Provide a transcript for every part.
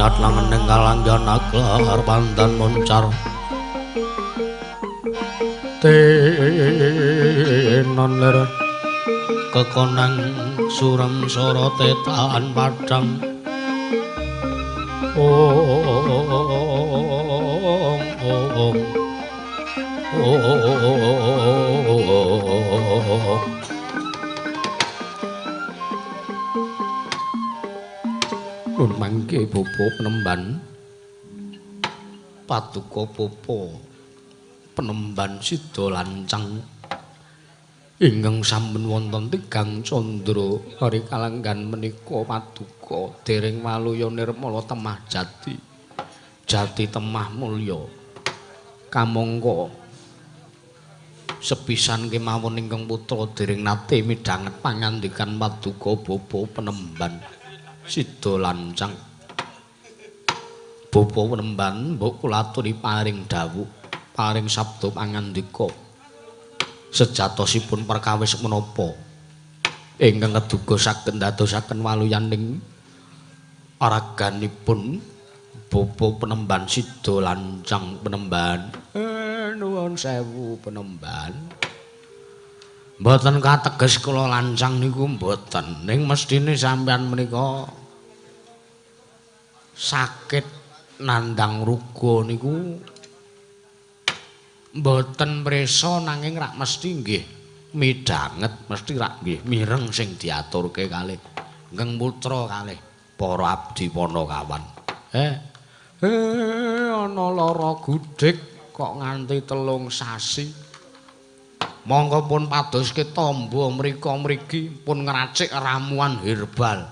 Saat langening kalanggan aglar pandan moncar tenon lir kekonang surem sorote tahan padang ong ong ong. Nun mangke bapa penemban paduka bapa penemban sida lancang ingkang sampun wonten tigang candra hari kalanggan menika paduka dereng waluya nirmala temah jati jati temah mulya kamangka sepisan kemawon ingkang putra dereng nate midhanget pangandikan paduka bapa penemban sida lancang. Bapa penemban mbok kula aturi paring dawuh paring sabda pangandika sejatosipun perkawis menapa ingkang keduga saged ndadosaken waluyaning raganipun bapa penemban sida lancang. Penemban nuwun sewu penemban, mboten kateges kula lancang niku mboten, ning mesthine sampeyan menika sakit nandhang ruga niku mboten prisa nanging rak mesti nggih midhanget, mesti rak nggih mireng sing diaturke kalih ingkang putra kalih para abdi Panakawan. Ana lara gudhek kok nganti 3 sasi. Monggo pun padoske tamba mriko mriki pun ngracik ramuan herbal.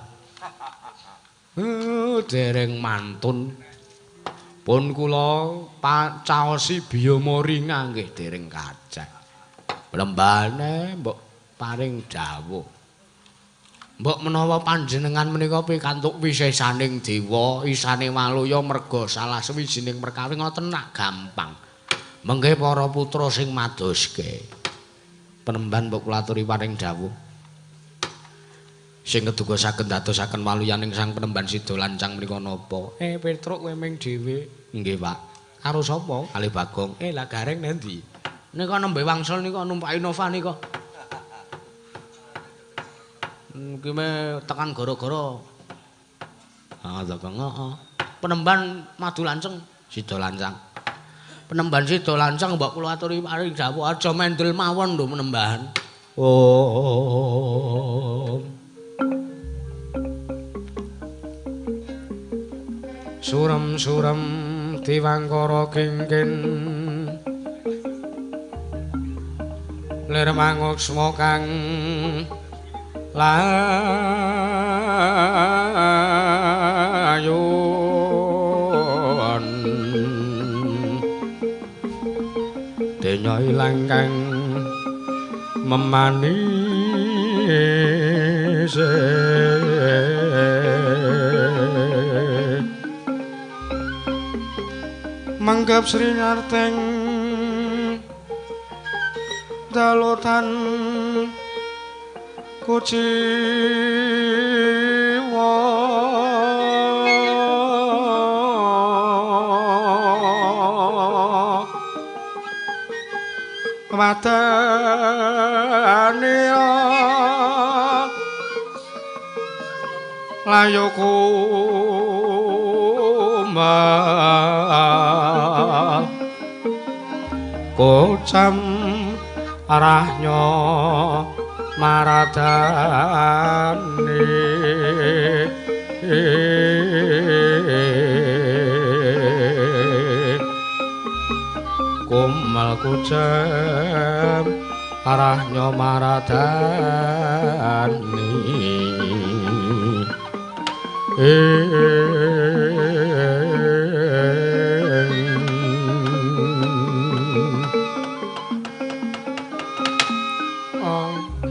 Dereng mantun. Pun kula caosi biomoringa nggih dereng kacek. Lembane mbok paring dawuh. Mbok menawa panjenengan menika pikantuk wisesaning dewa, isane waluya merga salah sawijining perkawis ngoten nak gampang. Mengke para putra sing madoske. Penemban mbok kula aturi paring dawuh. Sing keduga saged ndadosaken waluyaning sang penemban sida lancang menika napa? Petruk kowe ming dhewe. Nggih, Pak. Karo sapa? Kalih Bagong. Lah Gareng nendi? Nika nembe wangsul nika numpak Innova nika. Ki me tekan gara-gara. Ah, Bagong, heeh. Penemban madu lanceng sida lancang. Penemban sida lancang mbok kula aturi paring dawuh aja mendel mawon lho penemban. Oh. Surem-surem diwangkara kingkin lir manguksma kang layon denya ilang kang memanis manggap Sri Ngarteng dalutan kuciwa wadanira layuku kocam arahnya maradani kumal kucam arahnya maradani.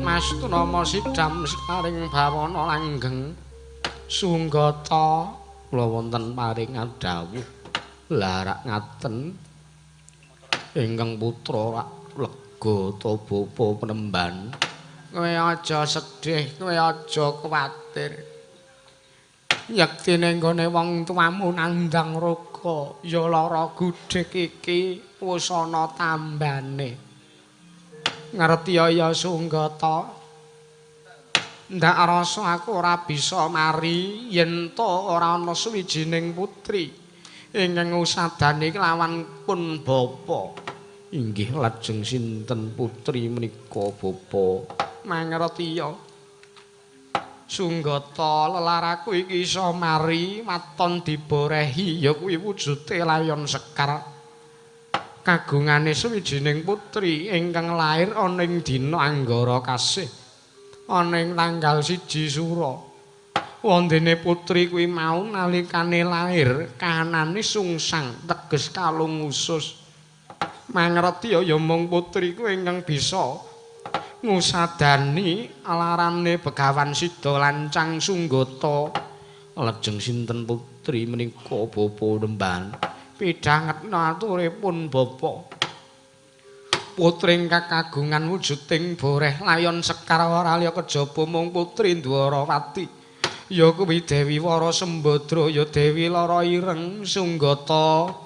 Mas Tunama sidam sekaring bawana langgeng sunggata kula wonten paringan dawuh larak ngaten ingkang putra rak lega ta bapa penemban. Kowe aja sedih, kowe aja kuwatir. Yektine nggone wong tuamu nandang roga ya lara gudhek iki wis ana tambane. Ngerti ya Sunggata? Ndak rasa aku ora bisa mari yen to ora ana suwijining putri ingkang ngusadani kelawan pun bapa. Inggih lajeng sinten putri menika bapa? Mangertiya Sunggata, lelaraku iki iso mari waton diborehi ya kuwi wujude layon sekar kagungane suwijining putri ingkang lair ana ing dina Anggara kasih ana ing tanggal 1 Sura. Wondene putri kuwi mau nalikane lair kahanane sungsang teges kalung usus. Mangertiya ya mung putri kuwi ingkang bisa ngusadani alarane Begawan Sida Lancang Sunggata. Lajeng sinten putri menika bapa nemban? Pidhangetna aturipun bapa. Putri ingkang kagungan wujuding boreh layon sekar ora liya kejaba mung putri Ndwarawati. Ya kuwi Dewi Wara Sembadra ya Dewi Lara Ireng Sunggata.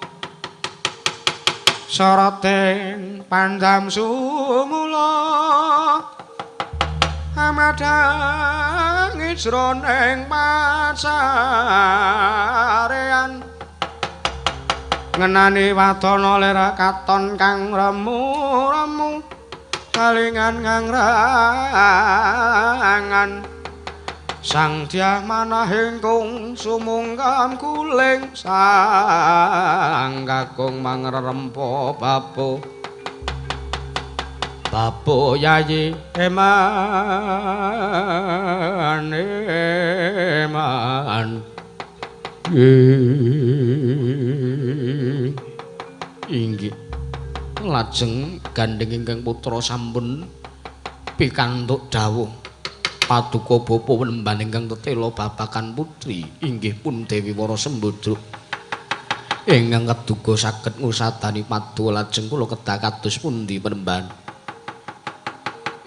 Sarating pandam sumula amadhangi jroning pasarean ngenani wadana lir katon kang remu-remu salingan ngangrangan sang dyah manahing kung sumungkam kuling sang kakung mangrempa bapo bapo yayi eman eman. Inggih lajeng gandheng ingkang putra sampun pikantuk dawuh paduka bapa nemban ingkang tetela babagan putri inggih pun Dewi Wara Sembadra ingkang keduga saged ngusadani padu. Lajeng kula kedah kados pundi penemban?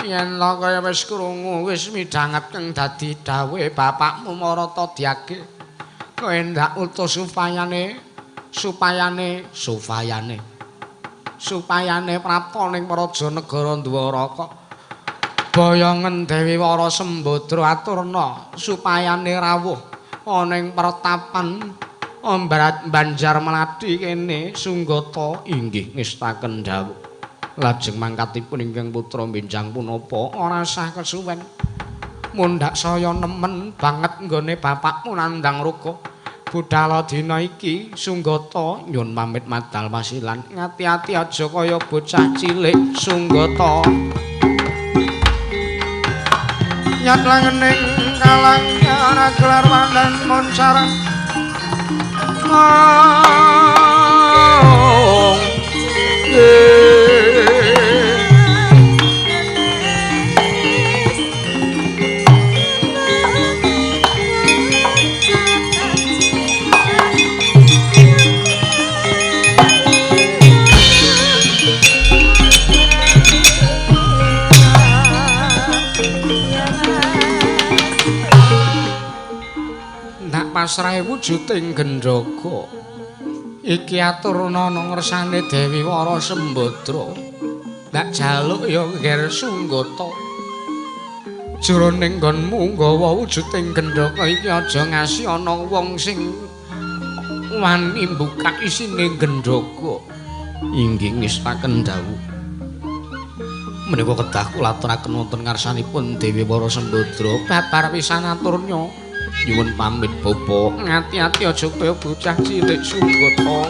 Yen lho kaya wis krungu wis midhanget kang dadi dawuhe bapakmu Marata Dyage, kowe ndak utus supayane prapta ning praja negara Ndwaraka. Boyongen Dewi Wara Sembadra aturna supayane rawuh ana ing pertapan Ombrat Banjar Mlati kene Sunggata. Inggih ngestaken dawuh. Lajeng mangkatipun ingkang putra benjang punapa ora sah kesuwen. Mundhak saya nemen banget nggone bapakmu nandang ruga. Budhala dina iki Sunggata nyun pamit madal wasilan. Ngati-ati aja kaya bocah cilik Sunggata. Nyat langening kalang gelar wandan moncar. Mong pasrahe wujuding gendhaga iki aturna ngersane Dewi Wara Sembadra. Ndak jaluk ya nger Sunggata, jroning nggonmu nggawa wujuding gendhaga iki aja ngasi ana wong sing wani mbukak isine gendhaga. Inggih ngestaken dawuh. Menika kedah kula aturaken wonten ngarsanipun Dewi Wara Sembadra. Babar pisan aturnya. Nyuwun pamit bapa, ngati-ati aja kaya bocah cilik Sunggata.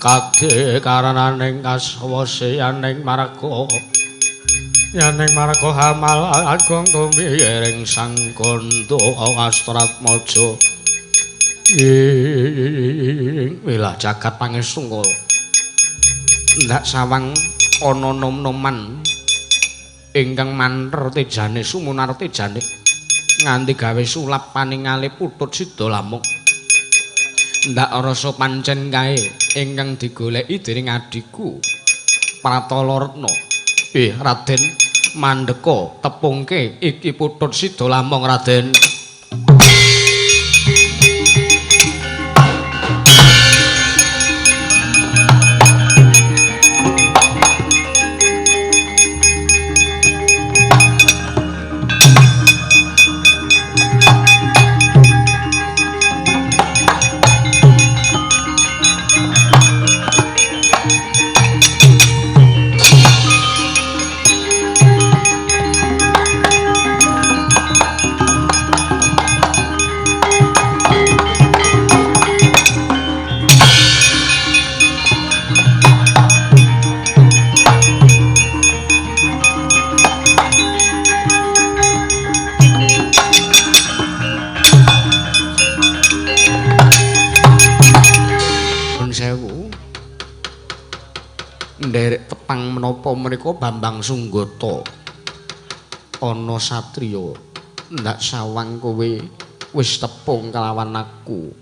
Kade karananing kaswasianing marga yaning marga hamal agung tumiring sang kandha Astratmaja ing wilah jagat pangestungkara. Ndak sawang ana nom-noman ingkang manter tejane sumunar tejane nganti gawe sulap paningale Putut Sida Lamung. Ndak rasa pancen kae ingkang digoleki dening adhiku Pratala Retna. Raden mandeka tepungke iki Putut Sida Lamung Raden. Nderek tepang menapa menika Bambang Sunggata ana satriya ndak sawang kowe wis tepung kelawan aku.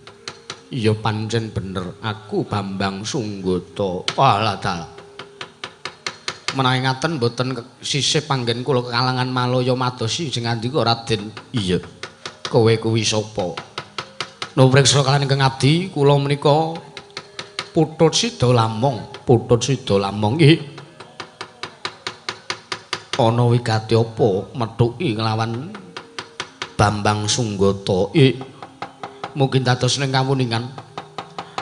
Ya pancen bener aku Bambang Sunggata. Walah dalah. Menawi ngaten mboten sisih panggen kula kekalangan Malaya madosi sing ngandika Raden. Iya. Kowe kuwi sapa? Nupriksa kaliyan ingkang abdi kula menika Putut Sida Lamung. Putut Sida Lamung iki ana wigati apa methuki nglawan Bambang Sunggata? Mungkin dados ning kawuningan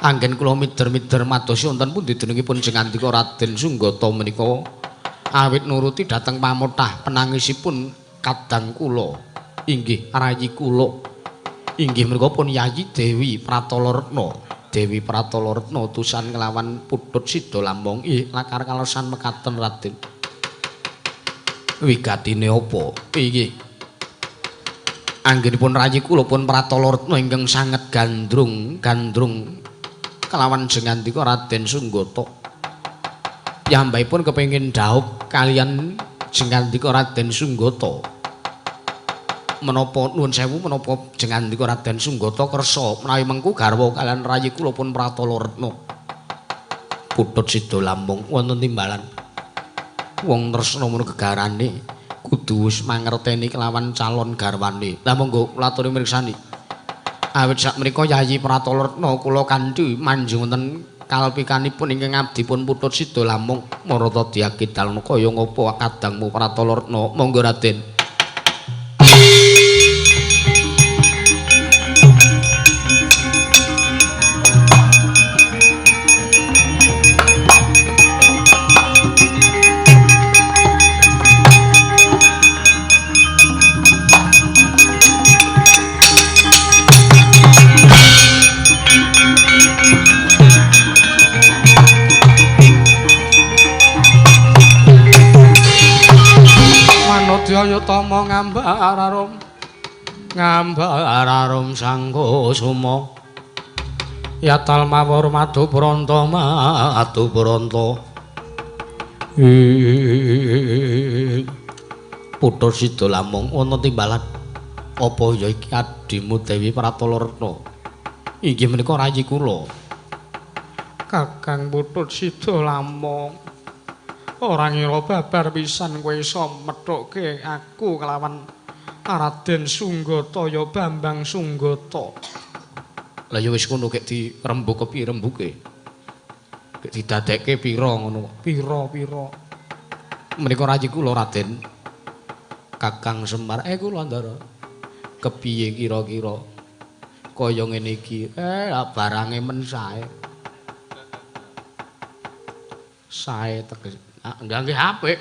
anggen kula mider-mider madosi wonten pundi denengipun sing ngandika Raden Sunggata menika awit nuruti dhateng pamotah penangisipun kadang kula inggih rayi kula inggih menika pun Yayi Dewi Pratala Retna. Dewi Pratala Retna utusan nglawan Putut Sida Lamung. Lakar kalesan mekaten Raden. Wigatine apa? Iki anggenipun rayi kula pun Pratala Retna ingkang sanget gandrung-gandrung kelawan jengandika Raden Sunggata. Piyambakipun kepengin dhaup kaliyan jengandika Raden Sunggata. Menapa nuwun sewu menapa jengandika Raden Sunggata kersa menawi mengku garwa kaliyan rayi kula pun Pratala Retna. Putut Sida Lamung wonten timbalan. Wong tresna mono gegarane kudu wis mangerteni kelawan calon garwane. Lah monggo kula aturi mriksani. Awit sakmenika Yayi Pratala Retna kula kanthi manjing wonten kalpikanipun ingkang abdi pun Putut Sida Lamung marata diakidalna kaya ngapa kadangmu Pratala Retna. Monggo Raden. Tama ngambar arum sangkusuma yatal mawur madu bronto madu bronto. Putut Sida Lamung ana timbalan apa ya iki adhimu Dewi Pratala Retna? Inggih menika rayi kula. Kakang Putut Sida Lamung, ora ngira babar pisan kowe iso methukke aku kelawan Raden Sunggata ya Bambang Sunggata. Lah ya wis ngono gek dirembug kepiye rembuke? Gek didadekke pira ngono? Pira-pira? Menika rayi kula Raden. Kakang Semar, kula Ndara. Kepiye kira-kira kaya ngene iki? Barange men sae. Sae teges. Nggih apik.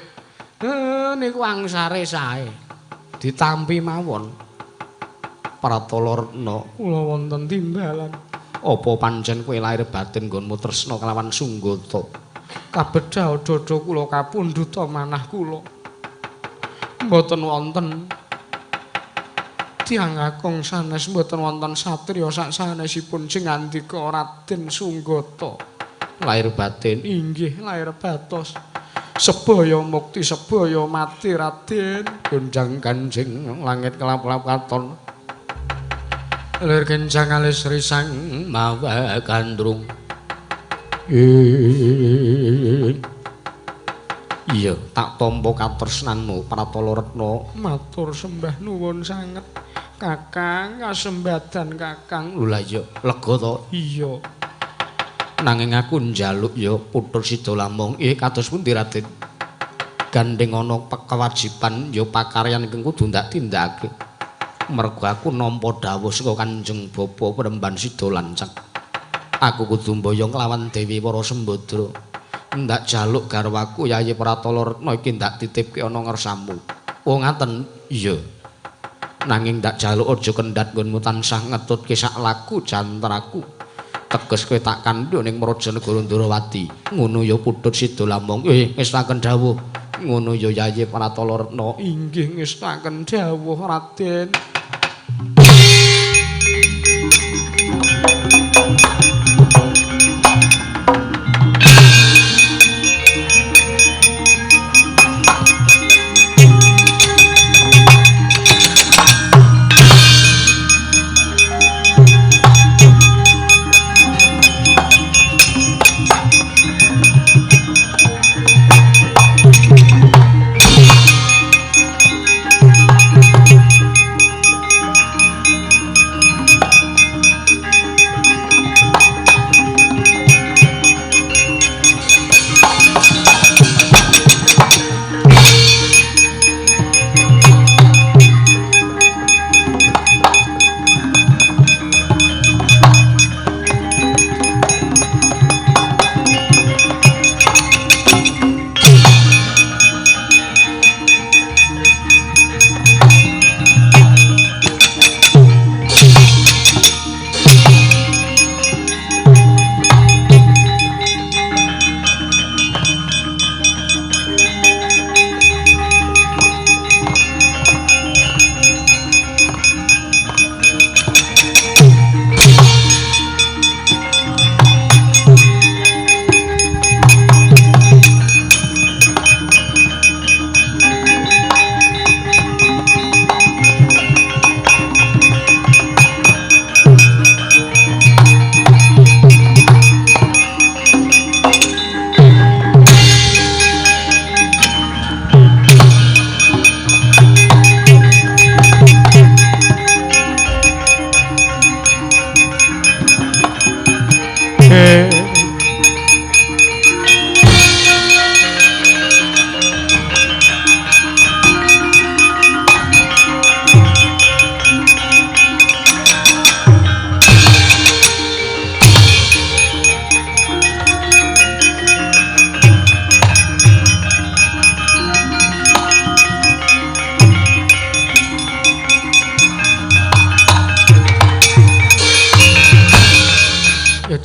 Niku angsare sae. Ditampi mawon. Pratala Retna kula wonten timbalan. Apa pancen kowe lahir batin nggonmu tresna kelawan Sunggata? Kabedhah dada kula kapundhuta manah kula. Mboten wonten tiyang kakung sanes, mboten wonten satriya sak sanesipun sing ngandika Raden Sunggata. Lahir batin inggih lahir batos. Sebaya mukti sebaya mati Raden. Gonjang ganjing langit kelap-kelap katon. Lir kencang alis risang mawa gandrung. Iya, tak tampa katresnanmu Pratala Retna. Matur sembah nuwun sanget Kakang, kasembadan Kakang. Lho lah iya, lega to? Iya. Nanging aku njaluk ya putus sida lamung. Kados pundi Raden? Gandeng ana kewajiban ya pakaryan ingkang kudu ndak tindakake. Mergo aku nampa dawuh saka Kanjeng Bapa Premban Sida Lancak. Aku kudu mboyong kelawan Dewi Wara Sembadra. Ndak jaluk garwaku Yayi Pratala Retna iki ndak titipke ana ngersamu. Oh ngaten? Iya. Nanging ndak jaluk aja kendhat nggonmu tansah ngetutke sak laku jantraku. Teges kowe tak kandha ning Praja Negara Ndrawati. Ngono ya putut sida lamung. Ngestaken dawuh. Ngono ya Yayi Pratala Retna. Inggih ngestaken dawuh Raden.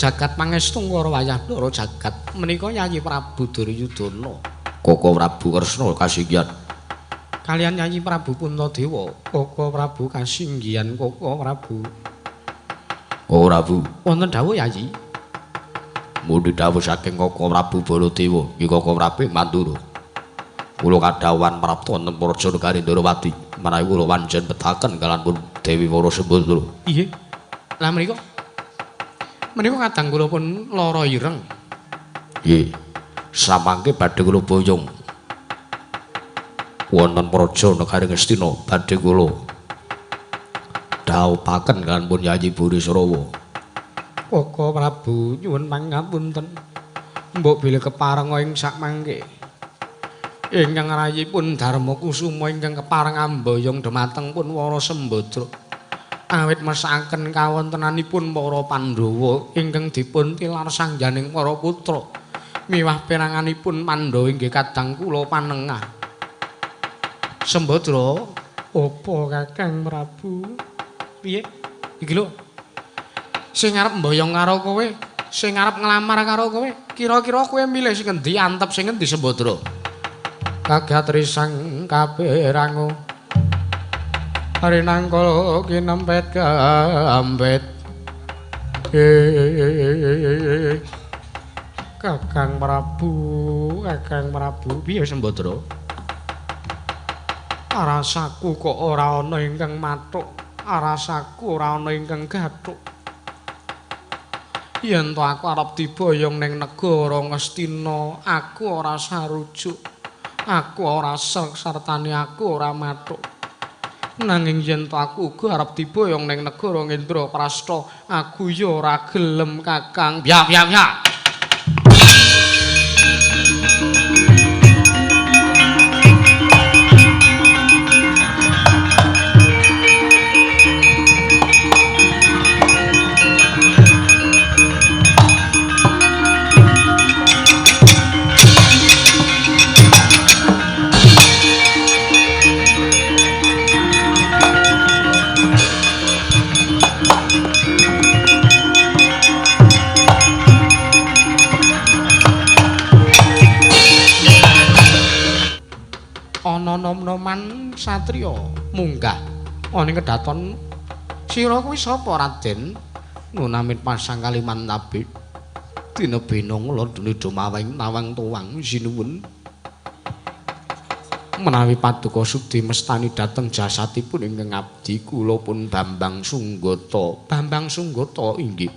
Jagat pangestu ngara wayah ndara jagat menika Yayi Prabu Duryudana, Koko Prabu Kresna kasinggihan kalian Yayi Prabu Puntadewa, Koko Prabu kasinggihan, Koko Prabu. Koko Prabu wonten dawuh Yayi? Mundhi dawuh saking Koko Prabu Baladewa, nggih Koko Prabu Mandura. Kula kadhawuhan prapta wonten Praja Negari Ndrawati menawi kula wanjen betaken kaliyan pun Dewi Wara Sembadra. Nggih. Lah menika menika kadang kula pun lara ireng. Nggih. Samangke badhe kula boyong wonten Praja Negari Ngastina badhe kula dhawuhaken kaliyan pun Yayi Burisrawa. Koko Prabu nyuwun pangapunten. Mbok bilih kepareng ing sakmangke. Ingkang rayipun Darma Kusuma ingkang kepareng amboyong dhumateng pun Wara Sembadra. Awit mesakaken kawontenanipun para Pandhawa ingkang dipun tilar sangganing para putra miwah peranganipun Pandhawa inggih kadang kula panengah. Sembadra, apa Kakang Prabu? Piye? Iki lho. Sing arep mboyong karo kowe, sing arep nglamar karo kowe, kira-kira kowe milih sing endi, antep sing endi Sembadra? Kagat risang kaperangu. Rinangkala kinempet gambet. Kakang Prabu, Kakang Prabu, piye Sembadra? Rasaku kok ora ana ingkang mathuk, rasaku ora ana ingkang gathuk. Yen to aku arep diboyong ning negara Ngastina, aku ora sarujuk, aku ora sartane aku ora mathuk. Nanging yen to aku uga arep diboyong ning negara Indraprasta, aku ya ora gelem Kakang. Ya ya ya. Ana nom-noman satriya munggah ana ing kedaton. Sira kuwi sapa Raden? Nunamit pasang kaliman tabik dina bena ngla dumaweng nawang tuwang sinuwun. Menawi paduka sudi mestani dhateng jasatipun ingkang abdi kula pun Bambang Sunggata. Bambang Sunggata inggih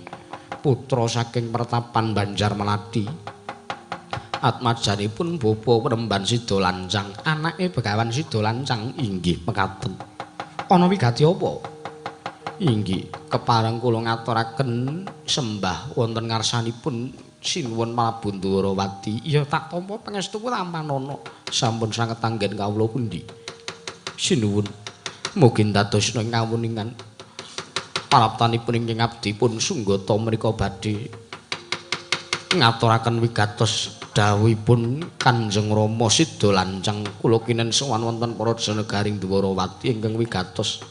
putra saking Pertapan Banjar Melati. Atmajanipun bapa Premban Sida Lancang, anake Begawan Sida Lancang inggih mekaten. Ana wigati apa? Inggih kepareng kula ngaturaken sembah wonten ngarsanipun Sinuwun Prabu Ndwarawati. Ya tak tampa pangestuku tampanana. Sampun sanget anggen kawula pundi? Sinuwun mugi ndadosna ing kawuningan paraptanipun ingkang abdi pun Sunggata menika badhe ngaturaken wigatos dawuhipun Kanjeng Rama Sida Lancang. Kula kinen sowan wonten Praja Negaring Dwarawati ingkang wigatos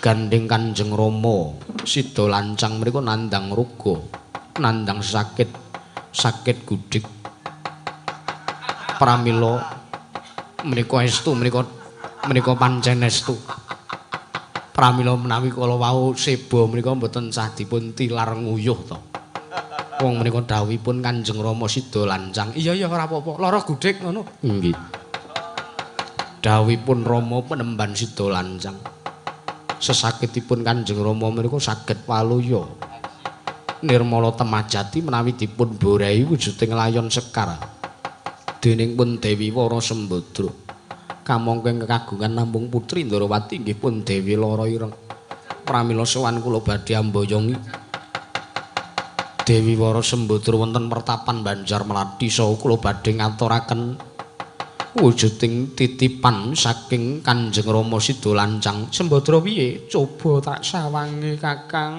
gandheng Kanjeng Rama Sida Lancang menika nandhang roga, nandhang sakit, sakit gudik. Pramila menika estu, menika pancen estu. Pramila menawi kala wau seba menika mboten sah dipun tilar nguyuh to. Wong menika dawuhipun Kanjeng Rama Sida Lancang. Iya iya ora apa-apa, lara gudhek ngono. Nggih. Dawuhipun Rama Penemban Sida Lancang. Sesakitipun Kanjeng Rama menika saged waluya. Nirmala temajati menawi dipun borehi wujuding layon sekar. Dening pun Dewi Wara Sembadra. Kamangka ing kekagungan namung putri Ndrawati inggih pun Dewi Lara Ireng. Pramila sowan kula badhe amboyongi Dewi Wara Sembadra wonten Pertapan Banjar Melati saha kula badhe ngaturaken wujuding titipan saking Kanjeng Rama Sida Lancang. Sembadra piye? Coba tak sawangi Kakang.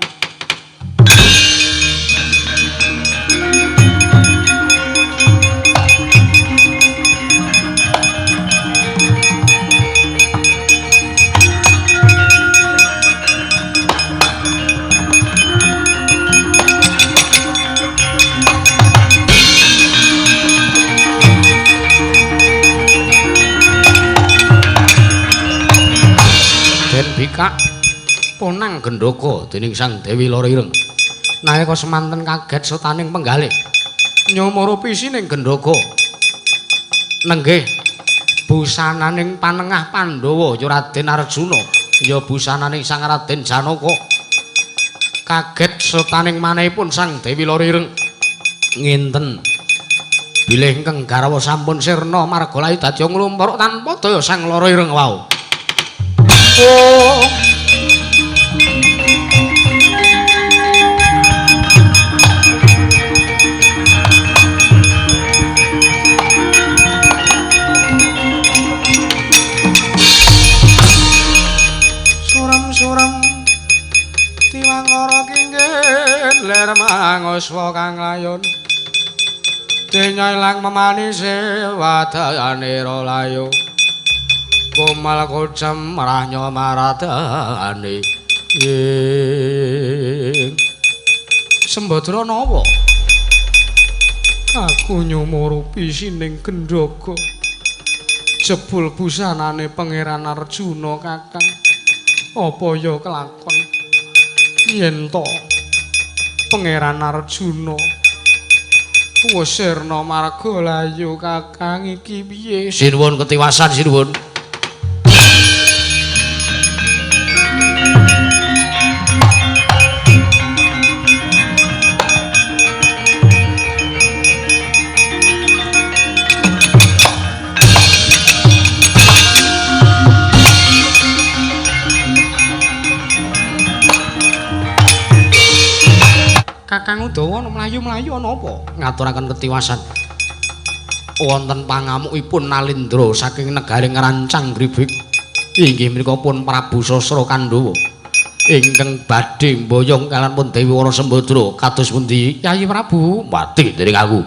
Bikak ponang gendaka dening Sang Dewi Lara Ireng. Nalika semanten kaget setaning penggalih nyumara pisining gendaka. Nenggih busananing panengah Pandhawa ya Raden Arjuna, ya busananing Sang Raden Janaka. Kaget setaning manehipun Sang Dewi Lara Ireng. Nginten bilih ingkang garwa sampun sirna marga layu dadi nglumpur tanpa daya Sang Lara Ireng wau. Oh. Suram-suram tiwangara kinggih lir manguswa kang layon. Denya ilang memanise wadane layu. Komal kocem rahnya maradane ing. Sembadra napa? Aku nyumurupi sining gendhaga. Jebul busanane Pangeran Arjuna Kakang. Apa ya kelakon yen to Pangeran Arjuna wis sirna marga layu Kakang iki piye? Sinuwun ketiwasan sinuwun. Kakang Udawa mlayu-mlayu ana apa? Ngaturaken ketiwasan. Wonten pangamukipun Nalindra saking negari Ngrancang Gribik. Inggih menika pun Prabu Sasra Kandhawa ingkang badhe mboyong kaliyan pun Dewi Wara Sembadra. Kados pundi Yayi Prabu? Mati dening aku.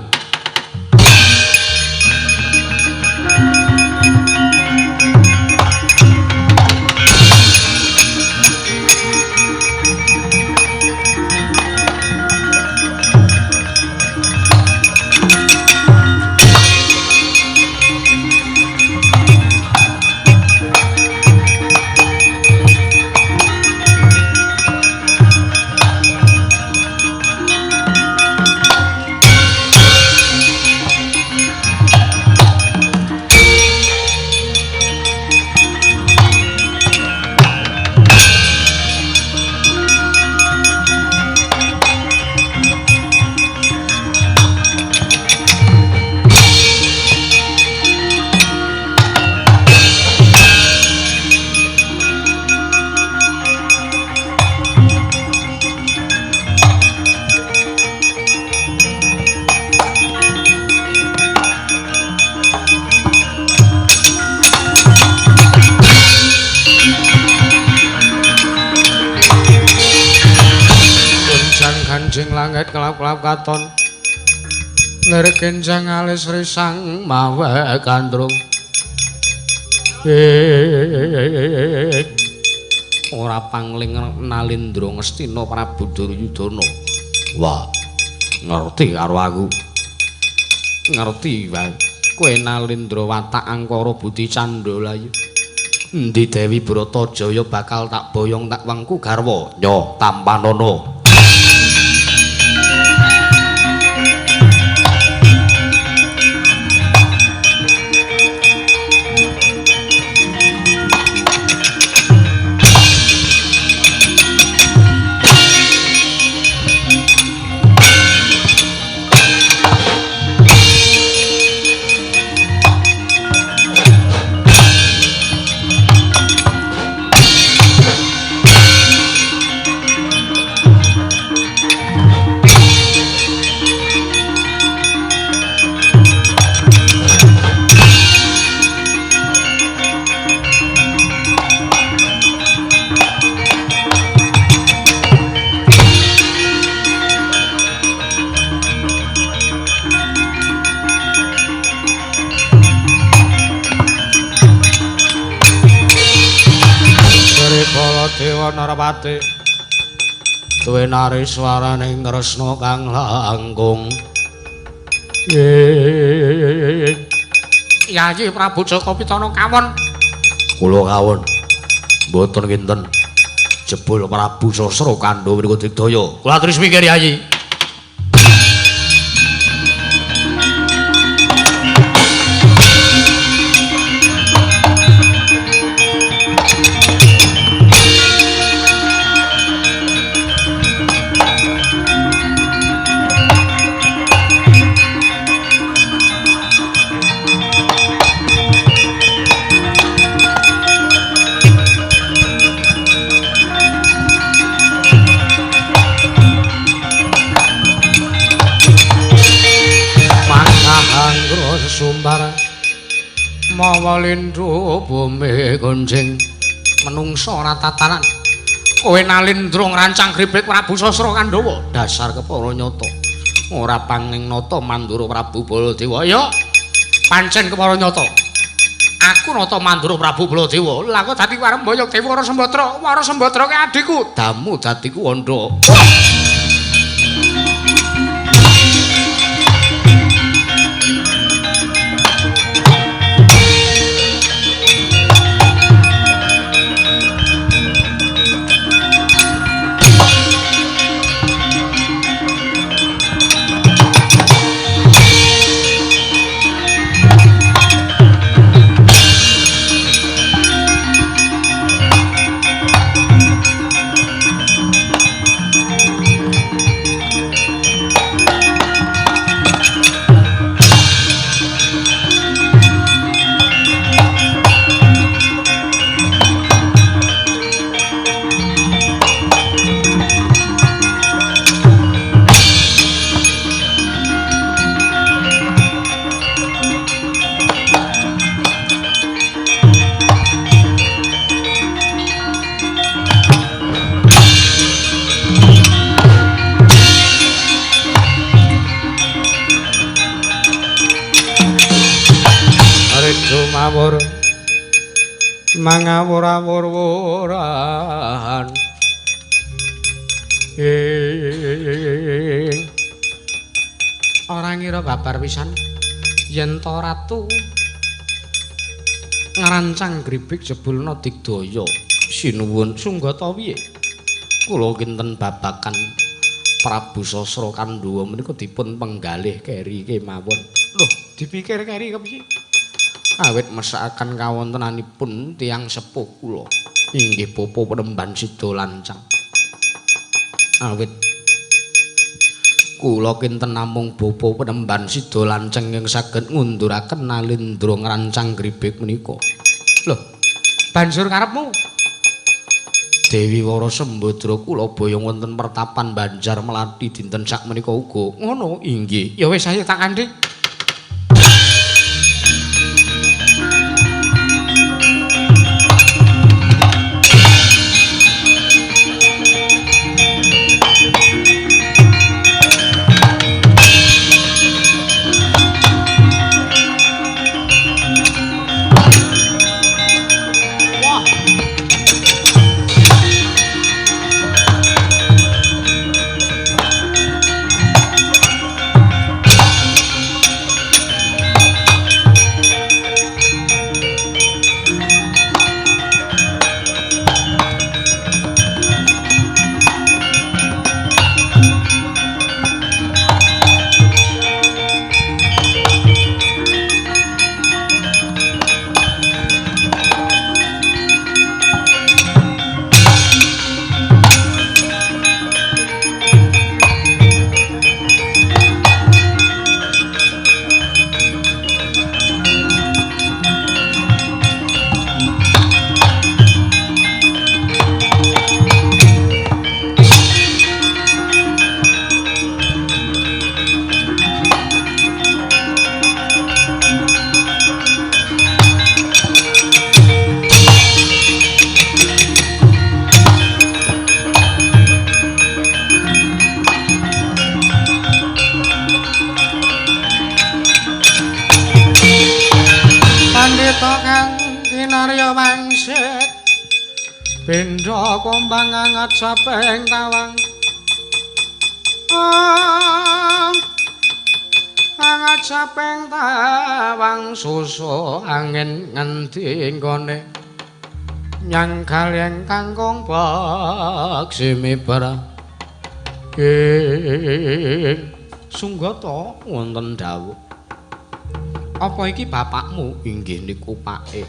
Kanjeng langit kelap-kelap katon lir kenjang alis risang mawe gandrung. Ora pangling Nalindra Ngastina Prabu Duryudana. Wah, ngerti karo aku. Ngerti wae. Kowe Nalindra watak angkara budi candha layu. Endi Dewi Bratajaya bakal tak boyong tak wengku garwa. Yo tampanana. Dewa Narapati duwe nari swarane Kresna kang langkung. Yayi Prabu Jaka Pitana kawon. Kula kawon. Mboten kinten. Jebul Prabu Sasra Kandha mriku digdaya. Kula aturi smikir Yayi. Sumbar mawa lindhu bumi gonjing menungsa ora tatanan. Kowe Nalindra ngrancang gribek Prabu Sasra Kandhawa. Dasar kepara nyata. Ora panging nata Mandura Prabu Baladewa. Ya pancen kepara nyata. Aku nata Mandura Prabu Baladewa. Lah kok dadi warem boyong Dewi Wara Sembadra. Wara Sembadra ki adhiku. Damu dadi kuwandha. Mangawur-awur-wuran. Ora ngira babar pisan yen to ratu ngrancang gribik jebulna digdaya. Sinuwun sunggata piye? Kula kinten babakan Prabu Sasra Kandhuwa menika dipun penggalih keri kemawon. Lho, dipikir keri kepiye? Awit mesakaken kawontenanipun tiyang sepuh kula. Inggih Bapa Penemban Sida Lancang. Awit kula kinten namung Bapa Penemban Sida Lancang ingkang saged ngunduraken Nalindra ngrancang gribik menika. Lho, banjur karepmu? Dewi Wara Sembadra kula boyong wonten pertapan Banjar Melati dinten sakmenika uga. Ngono inggih. Ya wis ayo tak kandhi. Bendha kombang angat sapeng tawang. Angat sapeng tawang susu angin ngendi nggone nyang kaleng kangkung baksi mibar. Sunggata wonten dawuh. Apa iki bapakmu? Inggih niku pake.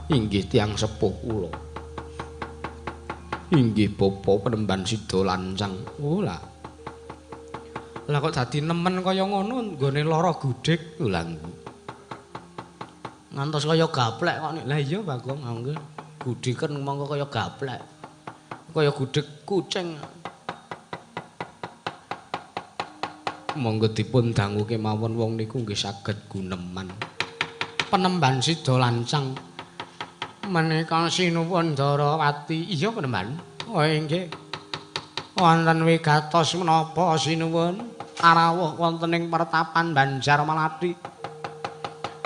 Inggih tiyang sepuh kula. Inggih Bapa Penemban Sida Lancang. Oh lah. Lah kok dadi nemen kaya ngono nggone lara gudhek lha. Ngantos kaya gaplek kok. Lah iya Bagong, nggih. Gudhiken mongko kaya gaplek. Kaya gudhek kucing. Monggo dipun dangu kemawon wong niku nggih saged guneman. Penemban Sida Lancang menika sinuwun Darawati. Iya Penemban. Oh inggih. Wonten wigatos menapa sinuwun arawuh wonten ing pertapan Banjar Melati.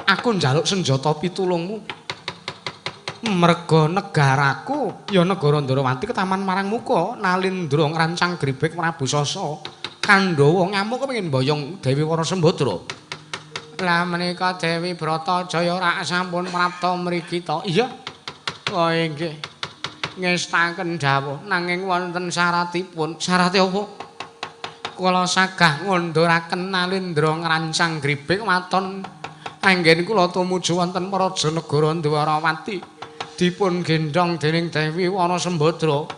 Aku njaluk senjata pitulungmu. Merga negaraku ya negara Ndarawati ketaman marang muka Nalindra ngrancang gribik Prabu Sasa. Kandhawa ngamuk kepengin mboyong Dewi Wara Sembadra. Lah menika Dewi Bratajaya rak sampun prapta mriki to. Iya. Oh inggih. Ngestaken dawuh nanging wonten syaratipun. Syarate apa? Kula sagah ngunduraken Nalindra ngrancang gribik waton anggen kula tumuju wonten praja negara Dwarawati dipun gendhong dening Dewi Wana Sembadra.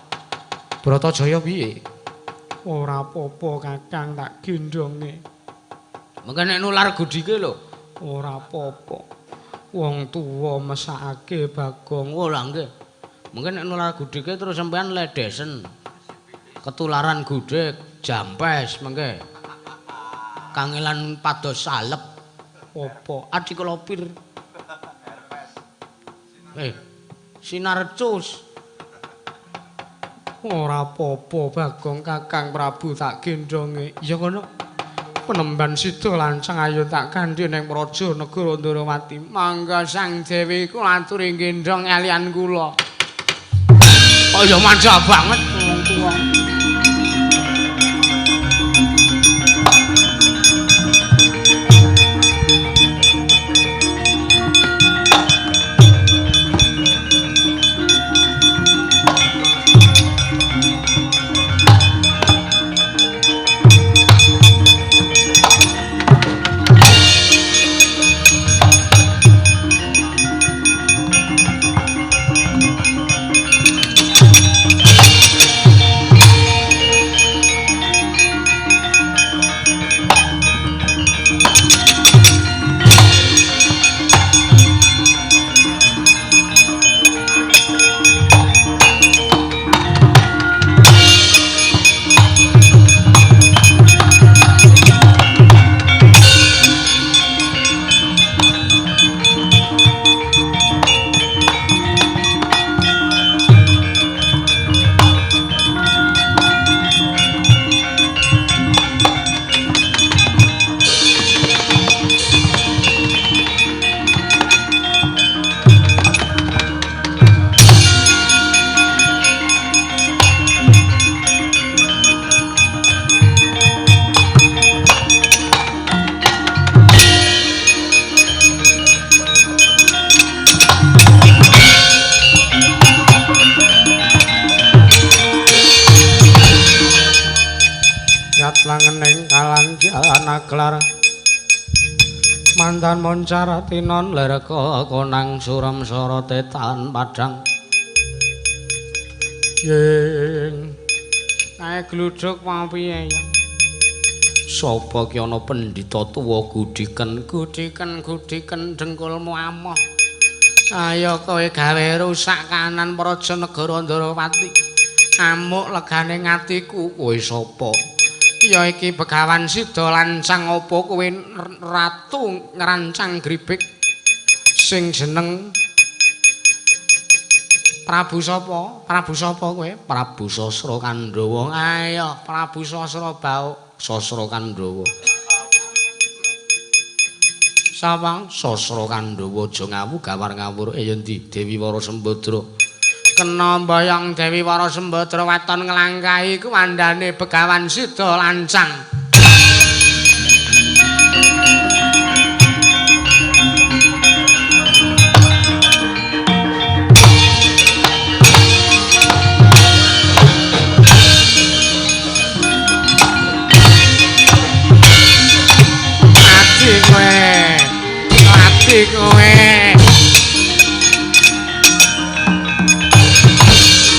Bratajaya piye? Ora apa-apa Kakang tak gendhonge. Mengke nek nular gudhike lho. Ora apa-apa. Wong tuwa mesakake Bagong. Oh lah nggih. Mengke nek nular gudhike terus sampean ledesen. Ketularan gudhik, jampes mengke. Kangelan pados salep. Apa? Adiklopir. Sinarcus. Ora apa-apa Bagong, Kakang Prabu tak gendhonge. Ya ngono. Penemban Sida Lancang ayo tak kandhi ning praja negara Ndrawati. Mangga Sang Dewi kula aturi gendhong kalian kula. Oh ya manja banget wong tuwa. Klar mantan moncar tinon lerka konang suram sorote tan padang yeng kae gluduk mau piye ya sapa ki ana pendhita tuwa gudiken gudiken gudiken dengkulmu amoh ayo kowe gawe rusak kanan praja negara Ndrawati amuk legane ngatiku kowe sapa? Ya iki Begawan Sida Lancang apa kowe ratu ngrancang gribik sing jeneng Prabu sapa? Prabu sapa kowe? Prabu Sasra Kandhawa. Ayo Prabu Sasra Bauk Sasra Kandhawa. Sapa? Sasra Kandhawa aja ngawu gawar ngawur. Ya endi Dewi Wara Sembadra? Kena mbayang Dewi Wara Sembadra waton nglangkahi kuwandane Begawan Sida Lancang. Mati kowe. Mati kowe.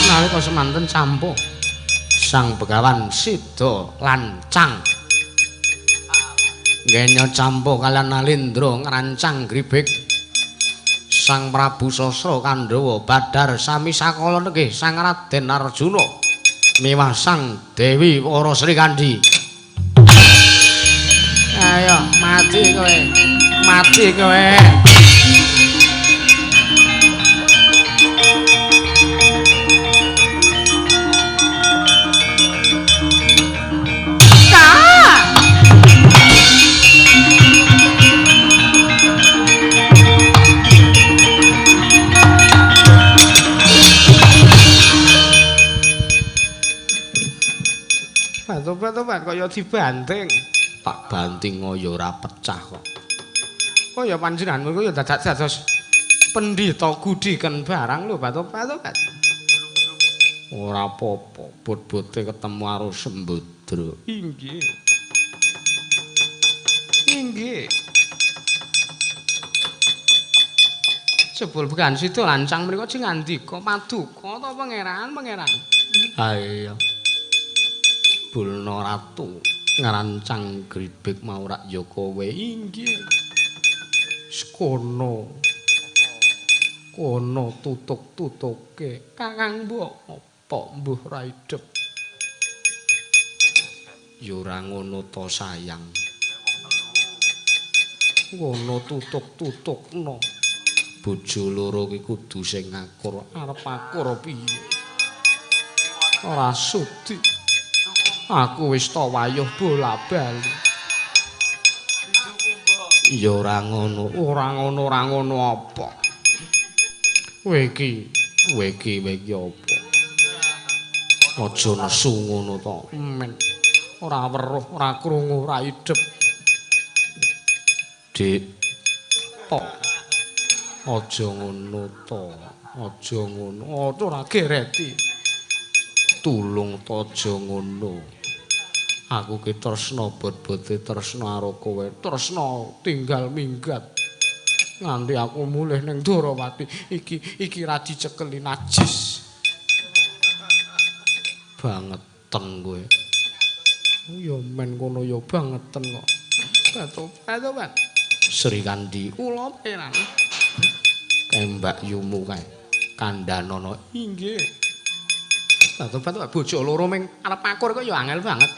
Nalika semanten campuh Sang Begawan Sida Lancang ngenya campuh kalian Nalindra ngrancang gribik Sang Prabu Sasra Kandhawa badar sami sakala nggih Sang Raden Arjuna miwah Sang Dewi Wara Srikandhi. Ayo mati kowe, mati kowe. Tobat-tobat kaya dibanting. Tak banting ya ora pecah kok. Kaya panjenenganmu iku ya dadak dados pendhita gudiken barang lho Batobat-tobat. Ora apa-apa, bot-bote ketemu karo Sembadra. Inggih. Inggih. Jebul Begawan Sida Lancang mriku sing ngandika paduka ta pangeran, pangeran. Ha iya. Bulna ratu ngrancang gribik mau rak ya kowe. Inggih. Sekono. Kono tutuk-tutuke Kakang mbok apa mbuh ra idep. Ya ora ngono to sayang. Ngono tutuk-tutukno. Bojo loro ki kudu sing ngakur, arep akur piye? Ora sudi. Aku wis ta wayuh bola-bali. Ya ora ngono, ora ngono, ora ngono apa? Kowe iki, kowe iki, kowe iki apa? Aja nesu ngono to. Men. Ora weruh, ora krungu, ora idep. Dik. To. Aja ngono to. Aja ngono. Aja ora gereti. Tulung to aja ngono. Aku ki tresna bot-bote tresna karo kowe. Tresna tinggal minggat. Nganti aku mulih ning Ndorowati iki iki ra dicekeli najis. Bangeten kowe. Ya men kono ya bangeten kok. Beto-beto. Sri Kandi kula peran. Kae Mbak Yumu kae. Kandhanono inggih. Beto-beto bojo loro ming arep akur kok ya angel banget.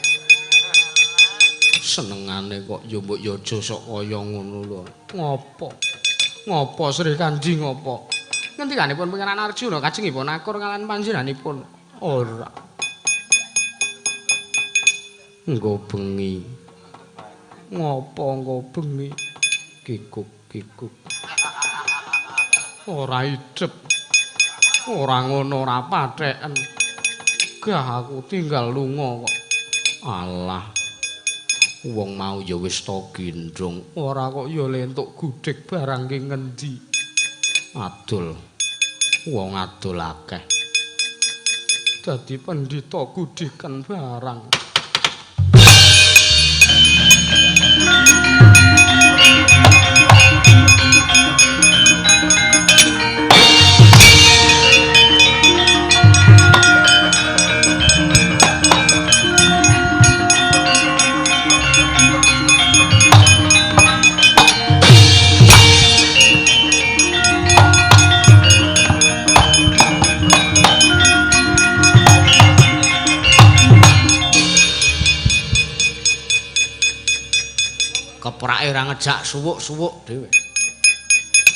Senengane kok ya mbok ya aja sok kaya ngono lho. Ngopo? Ngopo Sri Kandi ngopo? Ngendikanipun Pangeran Arjuna kajengipun akur kalian panjenenganipun. Ora. Engko bengi. Ngopo engko bengi? Kikuk-kikuk. Ora idep. Ora ngono ora patheken. Gah aku tinggal lunga kok. Alah. Wong mau ya wis to gendhong. Ora kok ya lentuk gudheg barang ki ngendi. Adol. Wong adol akeh. Dadi pendhita gudhiken barang. Keprake ora ngejak suwuk-suwuk dhewe.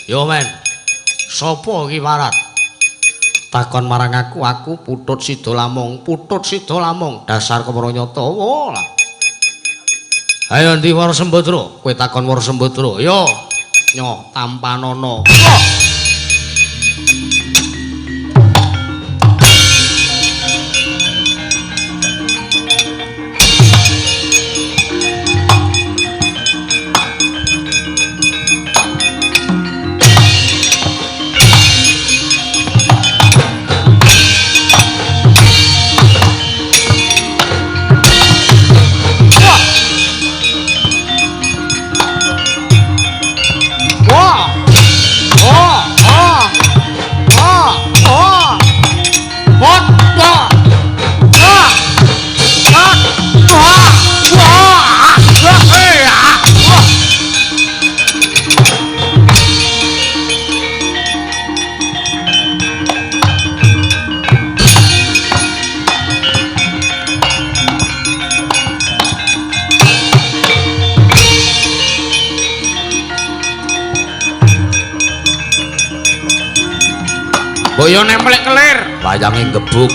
Yo men. Sapa iki Warat? Takon marang aku, aku Putut Sida Lamung, Putut Sida Lamung, dasar kemara nyata. Oh lah. Ayo ndi Wara Sembadra? Kowe takon Wara Sembadra. Yo. Nyo tampanana. Oh. Boyo nemplek kelir, wayange gebuk.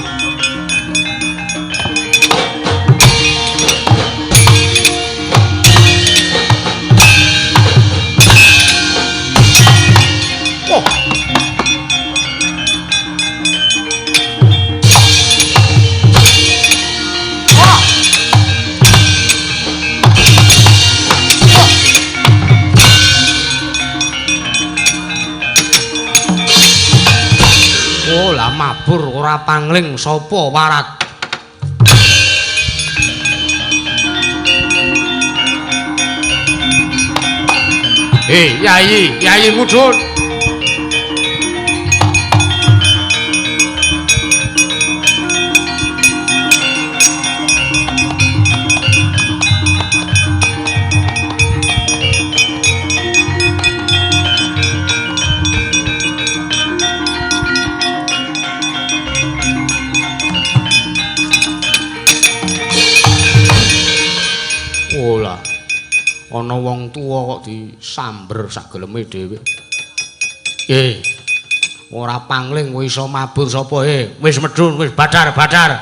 Oh. Oh. Oh. Lah mabur ora pangling sapa Warat. Hei, Yayi, Yayi mudhun. Ana wong tuwa kok disamber sak geleme dhewe. Ora pangling kowe iso mabur sapa he? Wis medhun, wis badar-badar.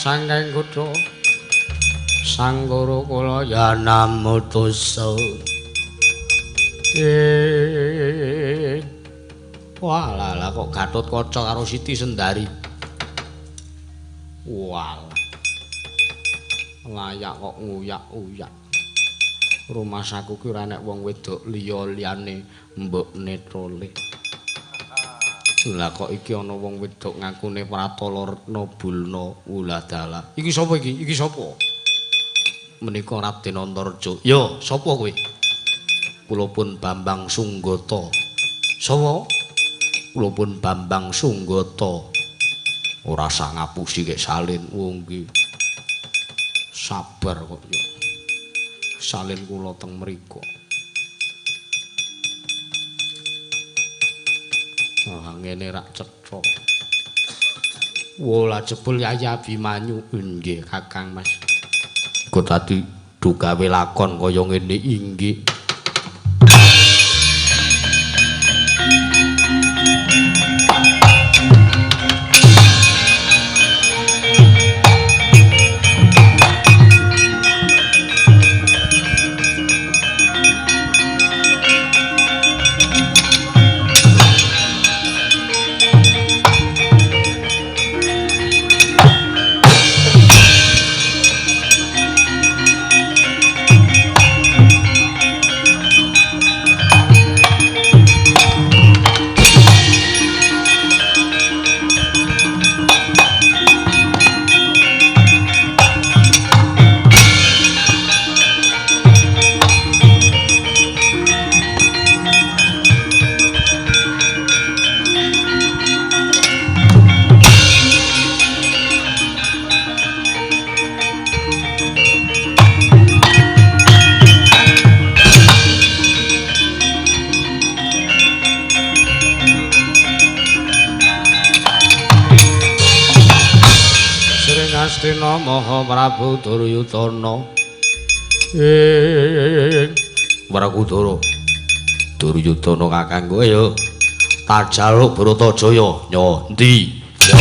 Saking kutha Sang Gurukula ya namutusa. Wah, lah kok Gatotkaca karo Siti Sendari. Walah. Layak kok nguyak-uyak. Rumasaku ki ora enek wong wedok liya liyane mbokne Tole. Lah kok iki ana wong wedok ngakune Pratala Retna Bulna Wuladala. Iki sapa iki? Iki sapa? Menika Raden Antareja. Ya, sapa kowe? Kula pun Bambang Sunggata. Sapa? Kula pun Bambang Sunggata. Ora usah ngapusi kek salin wong iki. Sabar kok ya. Salin kula teng mriku. Wah, ngene rak cetha. Wola jebul Yayi Abimanyu. Nggih, Kakang Mas. Kok dadi dugawe lakon kaya ngene inggih. Astina Maha Prabu Duryudana. Ing Werkudara. Duryudana kakangku ya. Tajaluk Bratajaya. Yo endi? Yo.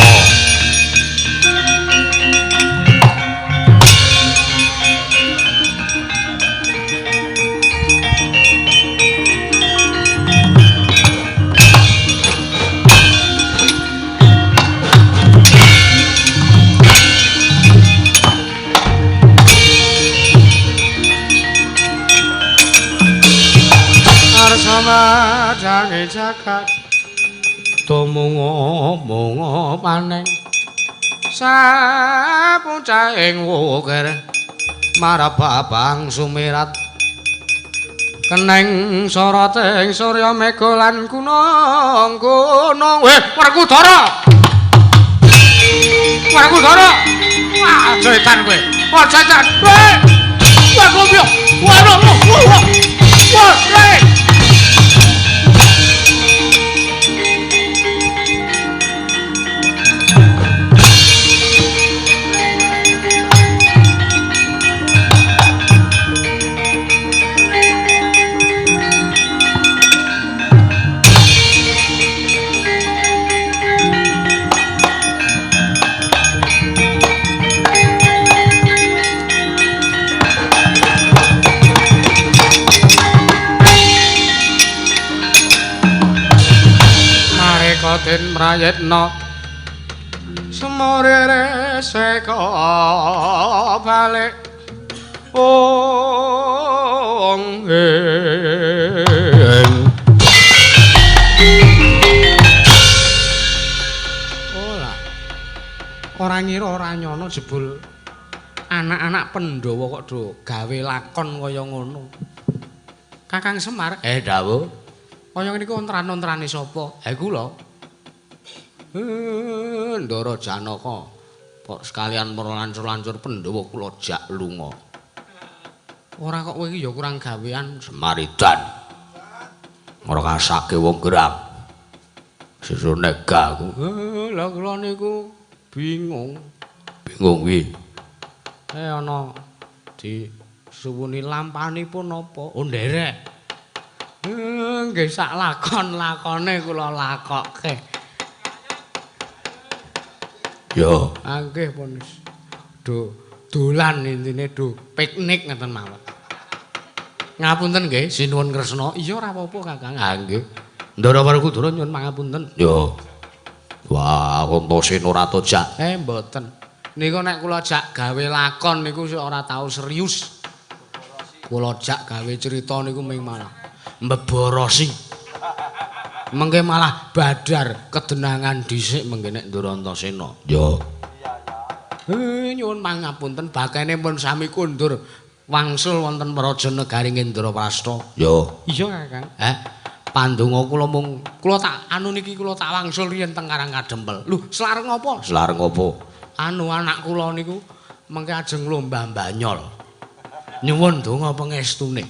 Samadane jagat tumunga-munga paneng sapucahing wukir marababang sumirat keneng soroting surya mega lan gunung gunung. Weh Werkudara, Werkudara, wah aja edan kowe, aja edan kowe. Wah goblok, wah wah wah wah. Den prayitna semurire seka balik ong ing. Ora ora ngira ora nyono jebul anak-anak Pandhawa kok do gawe lakon kaya ngono. Kakang Semar, dawuh. Kaya ngene iku ontran-ontrane sapa? Kula. Ndara Janaka, kok sekalian para lancur-lancur Pandhawa kula jak lunga. Ora kok kowe iki ya kurang gawean. Semaridan. Ora kasake wong gerang. Sesuk nega aku. Lah kula niku bingung. Bingung kuwi. Ana disuwuni lampanipun napa? Oh nderek. Nggih sak lakon-lakone kula lakokke. Yo, nggih pun. Do dolan intine do piknik ngeten mawon. Ngapunten nggih, sinuwun Kresna. Iya ora apa-apa, Kakang. Ha nggih. Ndara Werkudara nyuwun pangapunten. Yo. Wah, Antasena ora tojak. Mboten. Niku nek kula jak gawe lakon niku ora tau serius. Kula jak gawe cerita niku ming malah mbeborosi. Mengke malah badar kedenangan dhisik mengke nek Ndara Antasena. Yo. Nyuwun pangapunten bakene pun sami kundur wangsul wonten Praja Negari Indraprasta. Yo. Iya, Kakang. Pandonga kula mung kula tak anu niki kula tak wangsul riyen teng Karang Kadempel. Lho, selareng apa? Selareng apa? Anu anak kula niku mengke ajeng lomba banyol. Nyuwun donga pengestune.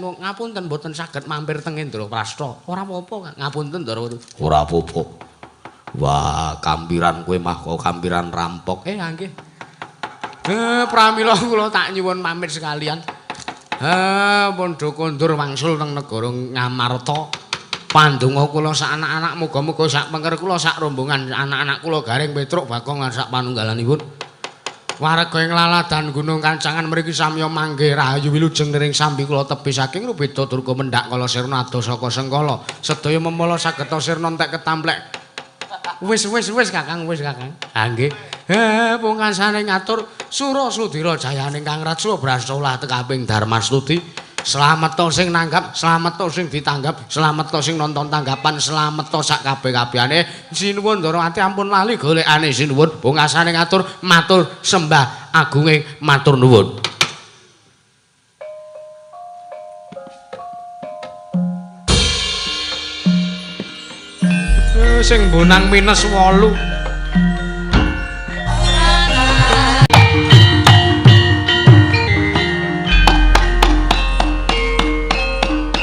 Ngapunten mboten saged mampir teng Indraprasta. Ora apa-apa, Kang. Ngapunten Ndara. Ora apa-apa. Wah, kampiran kowe mah kok kampiran rampok. Nggih. Pramila kula tak nyuwun pamit sekalian. Pun do kondur wangsul teng negara Ngamarta. Pandonga kula sak anak-anak muga-muga sak pengker kula sak rombongan anak-anak kula Gareng Petruk Bagong lan sak panunggalanipun. Warga ing laladan Gunung Kancangan mriki samya mangke rahayu wilujeng niring sambi kula tebih saking Rubeda Durga mendhak kala sirna adoh saka sengkala. Sedaya memala sageta sirna entek ketamplek. Wis wis wis Kakang, wis Kakang. Ha nggih. Pungkasane ngatur Sura Sudira jayane Kang Rajwa Brastolah tekaping Darmastuti. Slamet to sing nanggap, slamet to sing ditanggap, slamet to sing nonton tanggapan, slamet to sak kabeh-kabehane. Sinuwun Ndarawati ampun lali golekane sinuwun. Pungkasane ngatur matur sembah agunge matur nuwun. Sing bonang minus 8.